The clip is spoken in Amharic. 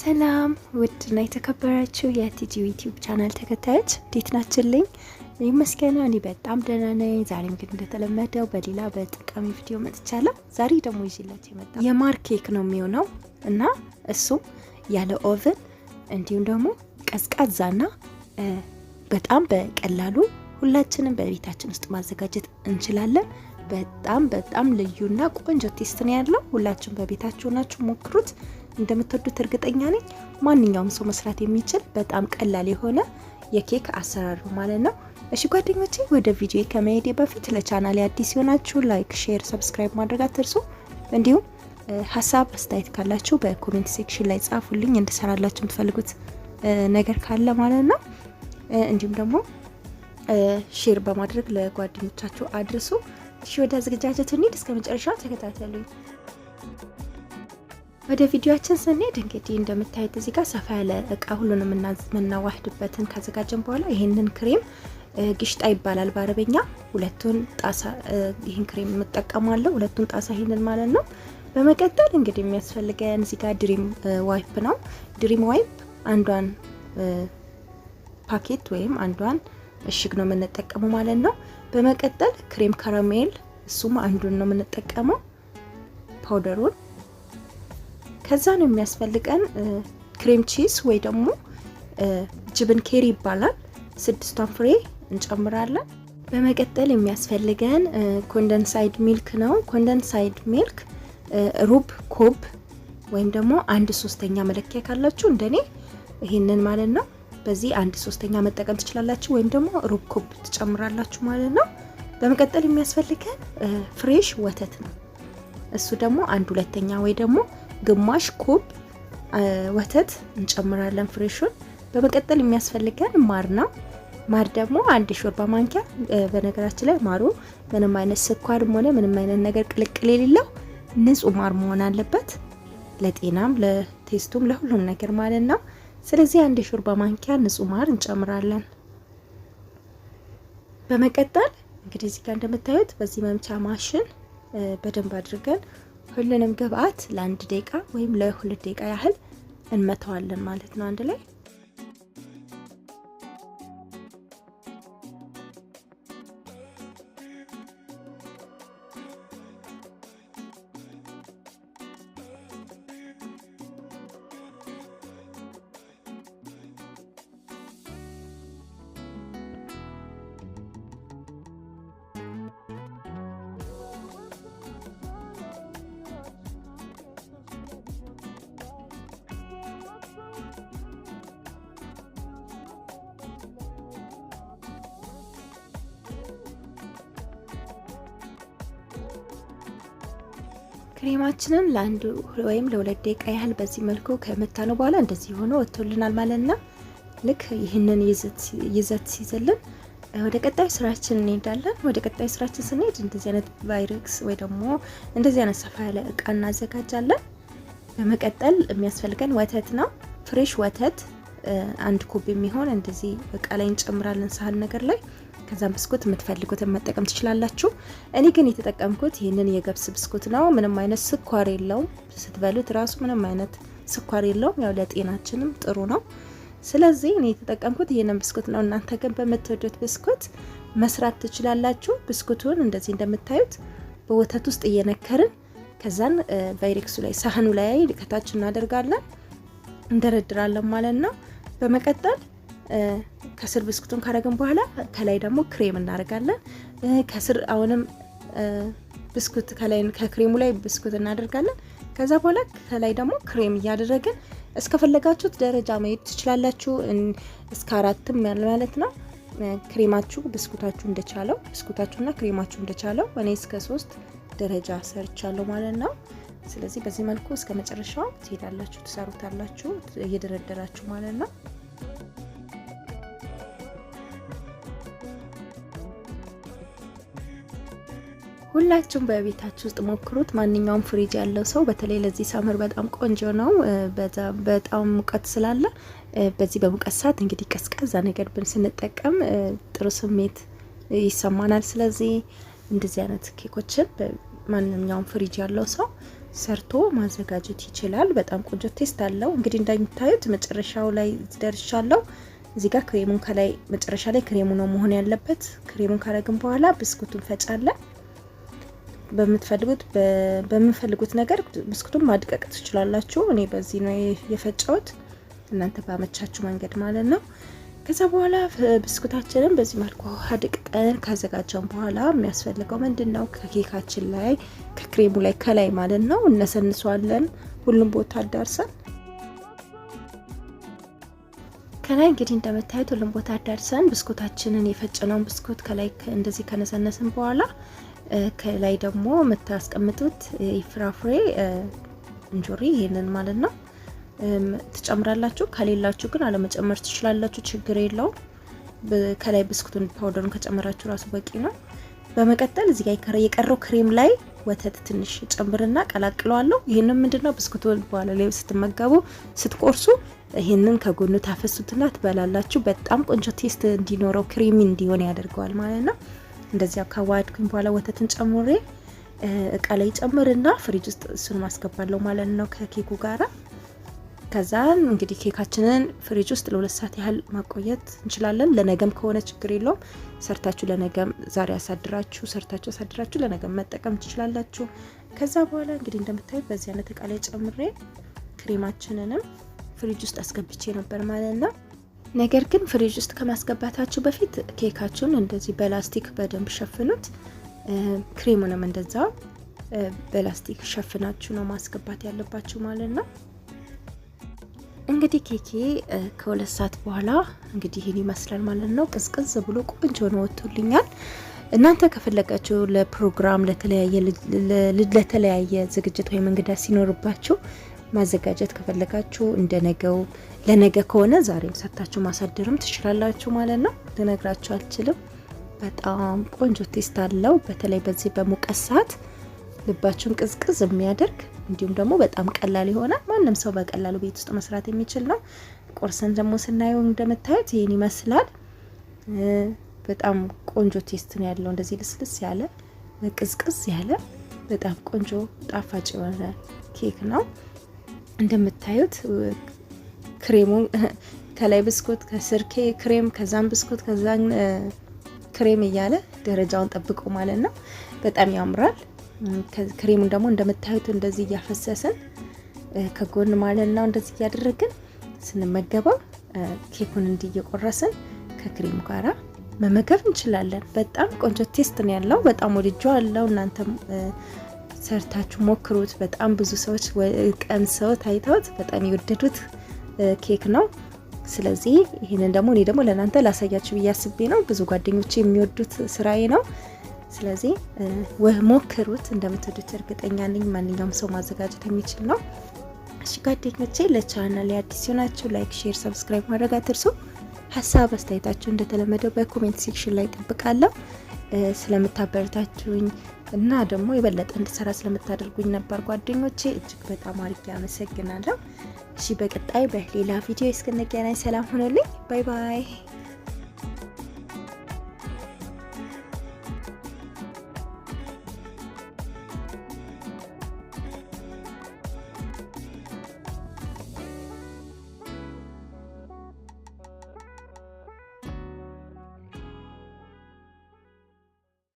ሰላም ውድና የተከበራችሁ የቲጂ ዩቲዩብ ቻናል ተከታዮች፣ እንዴት ናችሁልኝ? ይመስገን እኔ በጣም ደህና ነኝ። ዛሬም ግን እንደተለመደው በሌላ በጠቃሚ ቪዲዮ መጥቻለሁ። ዛሬ ደግሞ ይዤላችሁ የመጣሁት የማር ኬክ ነው የሚሆነው እና እሱም ያለ oven እንዲሁም ደግሞ ቀዝቃዛና በጣም በቀላሉ ሁላችንም በቤታችን ውስጥ ማዘጋጀት እንችላለን። በጣም በጣም ልዩና ቆንጆ taste ነው ያለው። ሁላችሁም በቤታችሁ ናችሁ ሞክሩት። እንደምትወዱት እርግጠኛ ነኝ። ማንኛውም ሰው መስራት የሚችል በጣም ቀላል የሆነ የኬክ አሰራር ማለት ነው። እሺ ጓደኞቼ፣ ወደ ቪዲዮ ከመሄዴ በፊት ለቻናሌ አዲስ የሆናችሁ like፣ share፣ subscribe ማድረግ አትርሱ። እንዲሁም ሀሳብ አስተያየት ካላችሁ በ comment section ላይ ጻፉልኝ፣ እንድሰራላችሁ የምትፈልጉት ነገር ካለ ማለት ነው። እንዲሁም ደግሞ share በማድረግ ለጓደኞቻችሁ አድርሱ። እሺ ወደ ዝግጅቱ እንሂድ። እስከ መጨረሻው ተከታተሉኝ። ወደ ቪዲዮአችን ስንሄድ እንግዲህ እንደምታዩት እዚህ ጋር ሰፋ ያለ እቃ ሁሉንም የምናዋህድበትን ካዘጋጀን በኋላ ይሄንን ክሬም፣ قشطة ይባላል በአረበኛ። ሁለቱን ጣሳ ይህን ክሬም የምጠቀማለሁ። ሁለቱን ጣሳ ይሄንን ማለት ነው። በመቀጠል እንግዲህ የሚያስፈልገን እዚህ ጋር Dream Whip ነው። Dream Whip አንዷን ፓኬት ወይም አንዷን እሽግ ነው የምንጠቀመው ማለት ነው። በመቀጠል crème caramel፣ እሱም አንዱን ነው የምንጠቀመው powder ኡን። ከዛ ነው የሚያስፈልገን cream cheese ወይ ደግሞ جبن ኬሪ ይባላል። ስድስቷን ፍሬ እንጨምራለን። በመቀጠል የሚያስፈልገን condensed milk ነው። Condensed milk ሩብ كوب ወይም ደግሞ አንድ ሶስተኛ መለኪያ ካላችሁ እንደኔ ይሄንን ማለት ነው። በዚህ አንድ ሶስተኛ መጠቀም ትችላላችሁ፣ ወይም ደግሞ ሩብ كوب ትጨምራላችሁ ማለት ነው። በመቀጠል የሚያስፈልገን fresh ወተት ነው። እሱ ደግሞ አንድ ሁለተኛ ወይ ደግሞ ግማሽ كوب ወተት እንጨምራለን fresh ኡን። በመቀጠል የሚያስፈልገን ማር ነው። ማር ደግሞ አንድ የሾርባ ማንኪያ። በነገራችን ላይ ማሩ ምንም አይነት ስኳርም ሆነ ምንም አይነት ነገር ቅልቅል የሌለው ንጹህ ማር መሆን አለበት። ለጤናም ለ taste ኡም ለሁሉም ነገር ማለት ነው። ስለዚህ አንድ የሾርባ ማንኪያ ንጹህ ማር እንጨምራለን። በመቀጠል እንግዲህ እዚህ ጋር እንደምታዩት በዚህ መምቻ ማሽን በደንብ አድርገን ሁሉንም ግብአት ለአንድ ደቂቃ ወይም ለ2 ደቂቃ ያህል እንመታዋለን ማለት ነው አንድ ላይ። ክሬማችንን ለአንድ ወይም ለ2 ደቂቃ ያህል በዚህ መልኩ ከመታነው በኋላ እንደዚህ ሆኖ ወጥቶልናል ማለት ነው። ልክ ይህንን ይዘት ሲይዝልን ወደ ቀጣዩ ስራችን እንሄዳለን። ወደ ቀጣዩ ስራችን ስንሄድ እንደዚህ አይነት ፓይሬክስ ወይ ደግሞ እንደዚህ አይነት ሰፋ ያለ እቃ እናዘጋጃለን። በመቀጠል የሚያስፈልገን ወተት ነው። Fresh ወተት አንድ كوب የሚሆን እንደዚህ እቃ ላይ እንጨምራለን፣ ሳህን ነገር ላይ። ከዛም ብስኩት የምትፈልጉትን መጠቀም ትችላላችሁ። እኔ ግን የተጠቀምኩት ይህንን የገብስ ብስኩት ነው። ምንም አይነት ስኳር የለውም። ስትበሉት ራሱ ምንም አይነት ስኳር የለውም። ያው ለጤናችንም ጥሩ ነው። ስለዚህ እኔ የተጠቀምኩት ይህንን ብስኩት ነው። እናንተ ግን በምትወዱት ብስኩት መስራት ትችላላችሁ። ብስኩቱን እንደዚህ እንደምታዩት በወተት ውስጥ እየነከርን ከዛን ፓይሬክሱ ላይ ሳህኑ ላይ ከታች እናደርጋለን፣ እንደረድራለን ማለት ነው። በመቀጠል ከስር ብስኩቱን ካረግን በኋላ ከላይ ደግሞ ክሬም እናደርጋለን። ከስር አሁንም ብስኩት፣ ከላይ ከክሬሙ ላይ ብስኩት እናደርጋለን። ከዛ በኋላ ከላይ ደግሞ ክሬም እያደረግን እስከፈለጋችሁት ደረጃ መሄድ ትችላላችሁ። እስከ አራትም ማለት ነው። ክሬማችሁ ብስኩታችሁ እንደቻለው፣ ብስኩታችሁና ክሬማችሁ እንደቻለው። እኔ እስከ ሶስት ደረጃ ሰርቻለሁ ማለት ነው። ስለዚህ በዚህ መልኩ እስከ መጨረሻው ትሄዳላችሁ፣ ትሰሩታላችሁ እየደረደራችሁ ማለት ነው። ሁላችሁም በቤታችሁ ውስጥ ሞክሩት። ማንኛውም ፍሪጅ ያለው ሰው በተለይ ለዚህ summer በጣም ቆንጆ ነው። በጣም ሙቀት ስላለ በዚህ በሙቀት ሰዓት እንግዲህ ቀዝቃዛ ነገር ብን ስንጠቀም ጥሩ ስሜት ይሰማናል። ስለዚህ እንደዚህ አይነት ኬኮችን ማንኛውም ፍሪጅ ያለው ሰው ሰርቶ ማዘጋጀት ይችላል። በጣም ቆንጆ taste አለው። እንግዲህ እንደምታዩት መጨረሻው ላይ ደርሻለሁ። እዚህ ጋር ክሬሙን ከላይ መጨረሻ ላይ ክሬሙ ነው መሆን ያለበት። ክሬሙን ካረግን በኋላ ብስኩቱን ፈጫለን። በምትፈልጉት በምንፈልጉት ነገር ብስኩቱን ማድቀቅ ትችላላችሁ። እኔ በዚህ ነው የፈጨሁት፣ እናንተ ባመቻችሁ መንገድ ማለት ነው። ከዛ በኋላ ብስኩታችንን በዚህ መልኩ አድቅቀን ካዘጋጀን በኋላ የሚያስፈልገው ምንድን ነው? ከኬካችን ላይ ከክሬሙ ላይ ከላይ ማለት ነው እነሰንሰዋለን። ሁሉም ቦታ አዳርሰን ከላይ እንግዲህ እንደምታዩት ሁሉም ቦታ አዳርሰን ብስኩታችንን የፈጨነውን ብስኩት ከላይ እንደዚህ ከነሰነስን በኋላ ከላይ ደግሞ የምታስቀምጡት ፍራፍሬ እንጆሪ ይሄንን ማለት ነው ትጨምራላችሁ። ከሌላችሁ ግን አለመጨመር ትችላላችሁ፣ ችግር የለውም። ከላይ ብስኩቱን powder ኡን ከጨመራችሁ ራሱ በቂ ነው። በመቀጠል እዚህ ጋር የቀረው ክሬም ላይ ወተት ትንሽ ጨምርና ቀላቅለዋለሁ። ይህንን ምንድነው ብስኩቱን በኋላ ላይ ስትመገቡ ስትቆርሱ ይህንን ከጎኑ ታፈሱትና ትበላላችሁ። በጣም ቆንጆ taste እንዲኖረው creamy እንዲሆን ያደርገዋል ማለት ነው። እንደዚያ ካዋሃድኩኝ በኋላ ወተትን ጨምሬ እቃ ላይ ጨምርና ፍሪጅ ውስጥ እሱን ማስገባለሁ ማለት ነው ከኬኩ ጋራ። ከዛን እንግዲህ ኬካችንን ፍሪጅ ውስጥ ለ2 ሰዓት ያህል ማቆየት እንችላለን። ለነገም ከሆነ ችግር የለውም። ሰርታችሁ ለነገም ዛሬ አሳድራችሁ ሰርታችሁ አሳድራችሁ ለነገም መጠቀም ትችላላችሁ። ከዛ በኋላ እንግዲህ እንደምታዩት በዚህ አይነት እቃ ላይ ጨምሬ ክሬማችንንም ፍሪጅ ውስጥ አስገብቼ ነበር ማለት ነው። ነገር ግን ፍሪጅ ውስጥ ከማስገባታችሁ በፊት ኬካችሁን እንደዚህ በላስቲክ በደንብ ሸፍኑት። ክሬሙንም እንደዛው በላስቲክ ሸፍናችሁ ነው ማስገባት ያለባችሁ ማለት ነው። እንግዲህ ኬኬ ከ2 ሰዓት በኋላ እንግዲህ ይሄን ይመስላል ማለት ነው። ቅዝቅዝ ብሎ ቆንጆ ነው ወጥቶልኛል። እናንተ ከፈለጋችሁ ለፕሮግራም ለተለያየ ዝግጅት ወይም እንግዳ ሲኖርባችሁ ማዘጋጀት ከፈለጋችሁ እንደነገው ለነገ ከሆነ ዛሬም ሰርታችሁ ማሳደርም ትችላላችሁ ማለት ነው። ልነግራችሁ አልችልም። በጣም ቆንጆ taste አለው። በተለይ በዚህ በሙቀት ሰዓት ልባችሁን ቅዝቅዝ የሚያደርግ እንዲሁም ደግሞ በጣም ቀላል የሆነ ማንም ሰው በቀላሉ ቤት ውስጥ መስራት የሚችል ነው። ቆርሰን ደግሞ ስናየው እንደምታዩት ይህን ይመስላል። በጣም ቆንጆ taste ነው ያለው። እንደዚህ ልስልስ ያለ ቅዝቅዝ ያለ በጣም ቆንጆ ጣፋጭ የሆነ ኬክ ነው። እንደምታዩት ክሬሙ ከላይ ብስኩት ከስር ክሬም ከዛም ብስኩት ከዛም ክሬም እያለ ደረጃውን ጠብቆ ማለት ነው። በጣም ያምራል። ክሬሙን ደግሞ እንደምታዩት እንደዚህ እያፈሰስን ከጎን ማለት ነው እንደዚህ እያደረግን ስንመገበው ኬኩን እንዲህ እየቆረስን ከክሬሙ ጋራ መመገብ እንችላለን። በጣም ቆንጆ taste ነው ያለው። በጣም ወድጄዋለሁ። እናንተም ሰርታችሁ ሞክሩት። በጣም ብዙ ሰዎች ቀምሰው ታይተውት በጣም የወደዱት ኬክ ነው። ስለዚህ ይህንን ደግሞ እኔ ደግሞ ለእናንተ ላሳያችሁ ብዬ አስቤ ነው። ብዙ ጓደኞቼ የሚወዱት ስራዬ ነው። ስለዚህ ሞክሩት፣ እንደምትወዱት እርግጠኛ ነኝ። ማንኛውም ሰው ማዘጋጀት የሚችል ነው። እሺ ጓደኞቼ፣ ለቻናል አዲስ ሲሆናችሁ like፣ share፣ subscribe ማድረግ አትርሱ። ሀሳብ አስተያየታችሁ እንደተለመደው በ comment section ላይ እጠብቃለሁ። ስለምታበረታችሁኝ እና ደግሞ የበለጠ እንድሰራ ስለምታደርጉኝ ነበር ጓደኞቼ እጅግ በጣም አድርጌ አመሰግናለሁ። እሺ በቀጣይ በሌላ ቪዲዮ እስክንገናኝ ሰላም ሆኖልኝ፣ bye bye።